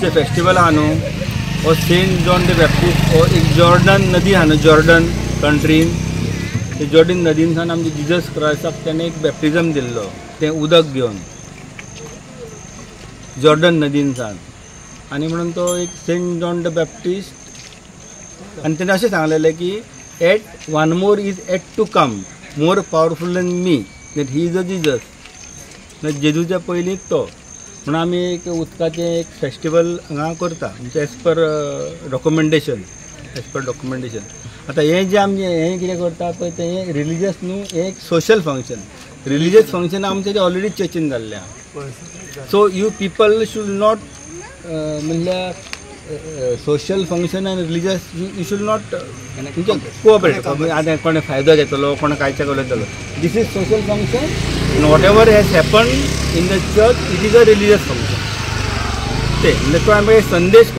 चर्चीचें festival आहा न्हू, हो सेंट जॉन the Baptist हो एक जॉर्डन नदी आहा न्हू, जॉर्डन कंट्रीन, ते जॉर्डन नदीनसान आमचे जिजस क्रायस्टाक तेणें एक बॅप्टिजम दिल्लो, तें उदक घेवन जॉर्डन नदीनसान. आनी म्हणून तो एक सेंट जॉन the Baptist. आनी तेणें अशें सांगलेलें की yet one more is yet to come, more powerful than me, that he is a Jesus. जेजूच्या पयलींच तो. म्हणून आमी एक उदकाचें एक फेस्टिवल हांगा करता, म्हणजे as per documentation, as per documentation. आतां हें जें आमचें हें कितें करता पळय तें हें रिलिजियस न्हू, हें एक सोशल फंक्शन. रिलिजियस फंक्शन आमचें ऑलरेडी चर्चीन जाल्लें आहा. So you people should not म्हणल्यार सोशल फंक्शन आनी religious you should not cooperate. आतां कोणें फायदो घेतलो, कोणें कांयच्या उलयतलो. This is social function and whatever has happen in the church, it is a religious function. ते म्हणजे तो आमकां एक संदेश.